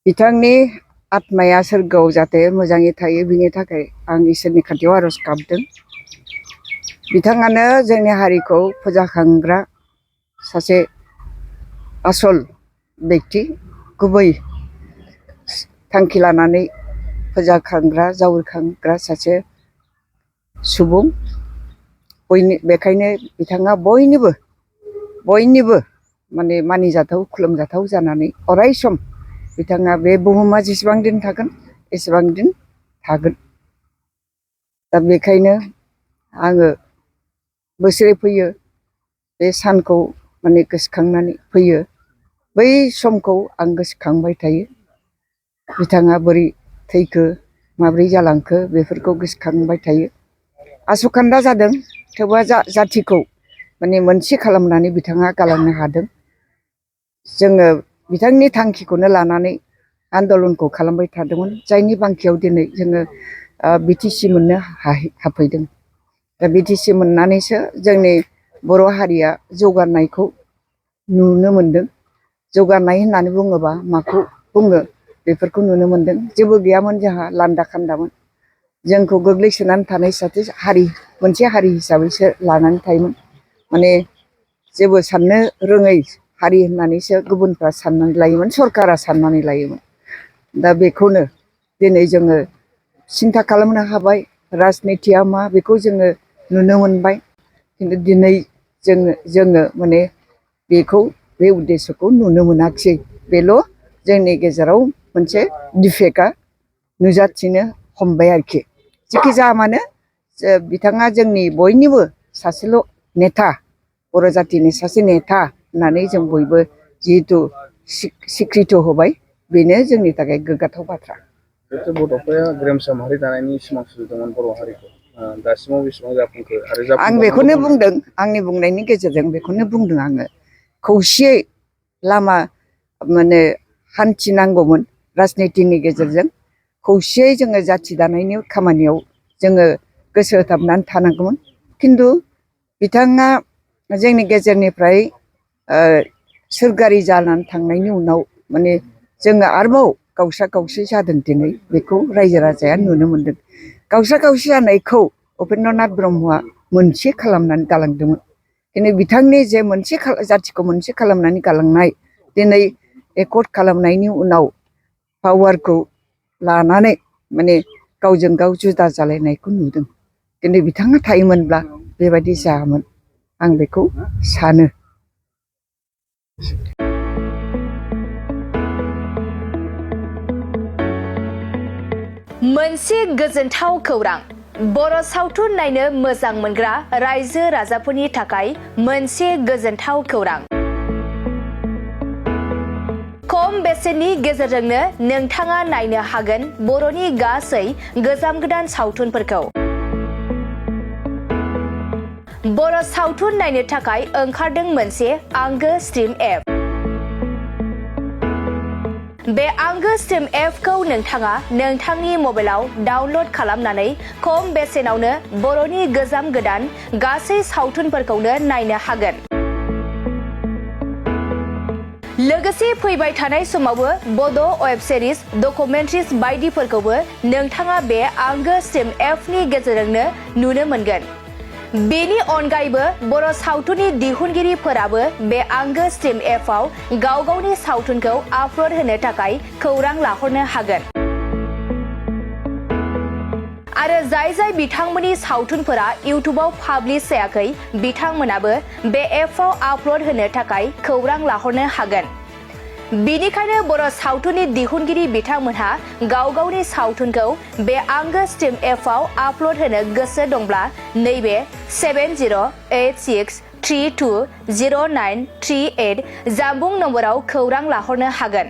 बिथांनि आत्माया सोरगोआव जाहाथे मोजाङै थायो बिनि थाखाय आं इसोरनि खाथियाव आरज गाबदों। बिथाङानो जोंनि हारिखौ फोजाखांग्रा सासे आसल बेक्ति, गुबै थांखि लानानै फोजाखांग्रा जावरिखांग्रा सासे सुबुं। बेखायनो बिथाङा बयनिबो माने मानिजाथाव खुलुमजाथाव जानानै अराय सम बिथाङा बे बुहुमा जेसेबां दिन थागोन एसेबां दिन थागोन। दा बेखायनो आङो बोसोरे फैयो बे सानखौ माने गोसोखांनानै फैयो। बै समखौ आं गोसोखांबाय थायो। बिथाङा बोरै थैखो माब्रै जालांखो बेफोरखौ गोसोखांबाय थायो। आसखान्दा जादों थेवबो जाथिखौ माने मोनसे खालामनानै बिथाङा गालांनो हादों। जोङो बिथांनि थांखिखौनो लानानै आन्दलनखौ खालामबाय थादोंमोन, जायनि बांखियाव दिनै जोङो बिटिसि मोननो हाफैदों। दा बिटिसि मोननानैसो जोंनि बर' हारिया जौगानायखौ नुनो मोनदों। जौगानाय होननानै बुङोबा माखौ बुङो बेफोरखौ नुनो मोनदों। जेबो गैयामोन, जोंहा लान्दा खान्दामोन। जोंखौ गोग्लैसोनानै थानाय सासे हारि, मोनसे हारि हिसाबैसो लानानै थायोमोन। माने जेबो साननो रोङै हारि होननानैसो गुबुनफ्रा साननानै लायोमोन, सरकारा साननानै लायोमोन। दा बेखौनो दिनै जोङो सिन्था खालामनो हाबाय, राजनितिया मा बेखौ जोङो नुनो मोनबाय। खिन्थु दिनै जोङो माने बेखौ बे उद्देश्यखौ नुनो मोनाखिसै। बेल' जोंनि गेजेराव मोनसे डिफेक्टआ नुजाथिनो हमबाय आरोखि। जेखि जाया मानो बिथाङा जोंनि बयनिबो सासेल' नेता, बर' जातिनि सासे नेता होननानै जों बयबो जिहेथु सिक्रिथ' होबाय, बेनो जोंनि थाखाय गोग्गाथाव बाथ्रा। बड'फाया गेरेमसा माहारि दानायनि सिमां सुजुदोंमोन बर' हारिखौ, दासिमाव बेसेबां जाफुंखो आरो आं बेखौनो बुंदों, आंनि बुंनायनि गेजेरजों बेखौनो बुंदों आङो। खौसेयै लामा माने हान्थिनांगौमोन राजनितिनि गेजेरजों। खौसेयै जोङो जाथि दानायनि खामानियाव जोङो गोसो होथाबनानै थानांगौमोन। खिन्थु बिथाङा जोंनि गेजेरनिफ्राय सोरगोआरि जानानै थांनायनि उनाव माने जोङो आरोबाव गावसा गावसि जादों दिनै, बेखौ रायजो राजाया नुनो मोनदों। गावसा गावसि जानायखौ उपेन्द्रनाथ ब्रह्मआ मोनसे खालामनानै गालांदोंमोन। दिनै बिथांनि जे मोनसे जाथिखौ मोनसे खालामनानै गालांनाय, दिनै एकर्ड खालामनायनि उनाव पावारखौ लानानै माने गावजों गाव जुदा जालायनायखौ नुदों। दिनै बिथाङा थायोमोनब्ला बेबायदि जायामोन, आं बेखौ सानो। मोनसे गोजोनथाव खौरां, बर' सावथुन नायनो मोजां मोनग्रा रायजो राजाफोरनि थाखाय मोनसे गोजोनथाव खौरां। खम बेसेननि गेजेरजोंनो नोंथाङा नायनो हागोन बर'नि गासै गोजाम गोदान सावथुनफोरखौ। बर' सावथुन नायनो थाखाय ओंखारदों मोनसे आंगो स्ट्रिम एप। बे आंगो स्ट्रिम एपखौ नोंथाङा नोंथांनि मबाइलाव डाउनलड खालामनानै खम बेसेनावनो बर'नि गोजाम गोदान गासै सावथुनफोरखौनो नायनो हागोन। लोगोसे फैबाय थानाय समावबो बड' वेब सिरिज, डकुमेन्ट्रिज बायदिफोरखौबो नोंथाङा बे आंगो स्ट्रिम एपनि गेजेरजोंनो नुनो मोनगोन। बेनि अनगायैबो बर' सावथुननि दिहुनगिरिफोराबो बे आंगो स्ट्रिम एपआव गाव गावनि सावथुनखौ आपल'ड होनो थाखाय खौरां लाहरनो हागोन। आरो जाय बिथांमोननि सावथुनफोरा इउटुबाव पाब्लिश जायाखै, बिथांमोनाबो बे एपआव आपल'ड होनो थाखाय खौरां लाहरनो हागोन। बेनिखायनो बर' सावथुननि दिहुनगिरि बिथांमोनहा गाव गावनि सावथुनखौ बे आंगो स्ट्रिम एपआव आपल'ड होनो गोसो दंब्ला नैबे 7086320938 जानबुं नम्बराव खौरां लाहरनो हागोन।